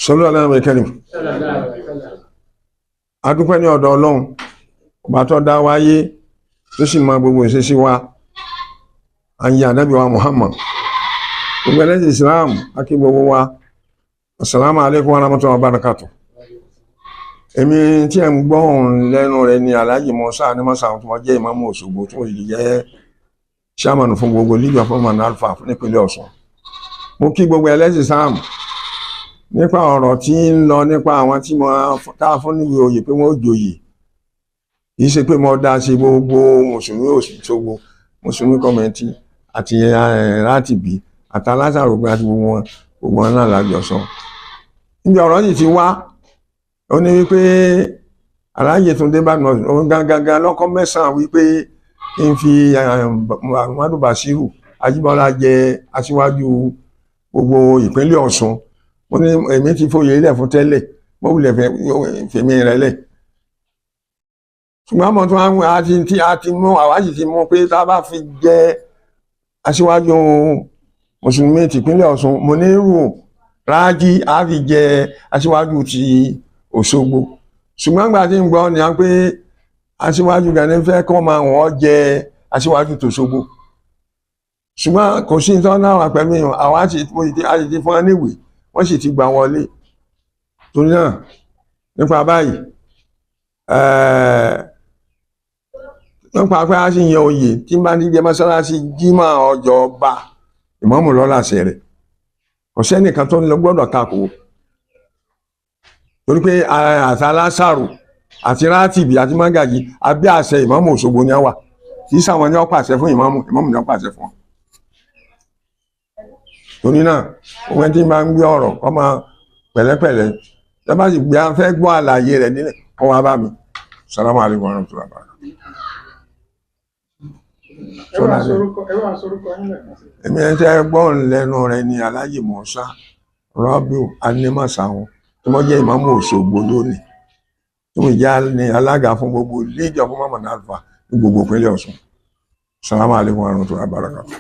Sọlọ́ aláàmì kẹrin. Adúpẹ́ ní ọ̀dọ̀ Ọlọ́run ọba tó dá wáyé, tó sì mọ gbogbo ìṣesí wa. Àyè ànábì wa Muhammad, gbogbo ẹlẹ́sìn Islam, akí gbogbo wa, asalaamu aleykum wa rahmatulahi wa barakatu. Èmi tí ẹ̀ ń gbọ́ òun lẹ́nu rẹ̀ ni Alhaji Musa Animasa, tí wọ́n jẹ́ ìmáàmù Òṣogbo, tí wọ́n sì jẹ́ chairman fún gbogbo League of Imam Alfa nípínlẹ̀ Ọ̀ṣun. Mo kí gbogbo ẹlẹ́sìn Islam nípa ọ̀rọ̀ tí ń lọ nípa àwọn tí mo tá a fún níwèé oyè pé wọ́n ó joyè. Kì í ṣe pé mo dá sí gbogbo mùsùlùmí Òṣogbo, mùsùlùmí committee àti Rátìbí àtàlásàrògbé àti gbogbo wọn náà lájọ sọ. Níbi ọ̀rọ̀ yìí ti wá, ó ní wípé Alhaji Túndé Badmus, òun gangan lọ́kọ́ mẹ́sàn-án wípé kí n fi Muhammadu Bashiru Ajíbọ́lá jẹ aṣíwájú gbogbo ìpínlẹ̀ Ọ̀ṣun. Mo ní èmi ti fòye ilẹ̀ fún tẹ́lẹ̀, mo wulẹ̀ fèmí rẹ̀ lẹ̀, ṣùgbọ́n àmọ́ tó wá ti a ti mú, àwa sì ti mú pé tá a bá fi jẹ aṣíwájú mùsùlùmí tìpínlẹ̀ Ọ̀ṣun, mo ní rò rájí a fi jẹ aṣíwájú ti Òṣogbo. Ṣùgbọ́n gbà tí ń gbọ́ ni a pé aṣíwájú Gani fẹ́ kọ́ máa wọ́n jẹ aṣíwájú tòṣogbo, ṣùgbọ́n kò sí ìtọ́ náà wà pẹ̀lú ìyàn. Àwa sì ti fún wọn níwèé, wọ́n sì ti gbà wọlé. Torí náà, nípa báyìí, nípa pé a sì yan oyè tí bá ní jẹ mọ́sálásí jímọ̀ ọjọ́ ọba, ìmáàmù lọ́la àṣẹ rẹ̀, kò sẹ́nìkan tó ń lọ gbọ́dọ̀ takò, torí pé àtàlásàrò àti Rátìbì àti Mágàjì, abẹ́ àṣẹ ìmáàmù Òṣogbo ni wọ́n wà. Kì í sáwọn ni wọ́n pàṣẹ fún ìmáàmù, ìmáàmù ni wọ́n pàṣẹ fún wọn. Torí náà, òun tí máa ń gbé ọ̀rọ̀ kọ́ máa pẹ̀lẹ́pẹ̀lẹ́ tẹ́ bá sì gbé afẹ́ gbọ́ àlàyé rẹ̀ nílẹ̀, kọ́ wá bá mi. Salamu alaykum wa rahmatulahi wa barakatuh. Ẹ wá sorúkọ yín lẹ́ẹ̀kan sí. Èmi ẹ tẹ́ gbọ́n lẹ́nu rẹ̀ ni Alhaji Musa Rabiu Animasaun, tí wọ́n jẹ́ ìmáàmù Òṣogbo lónìí, tí wọ́n jẹ́ ní alága fún gbogbo League of Imam Alfa ní gbogbo ìpínlẹ̀ Ọ̀ṣun. Salamu alaykum wa rahmatulahi wa barakatuh.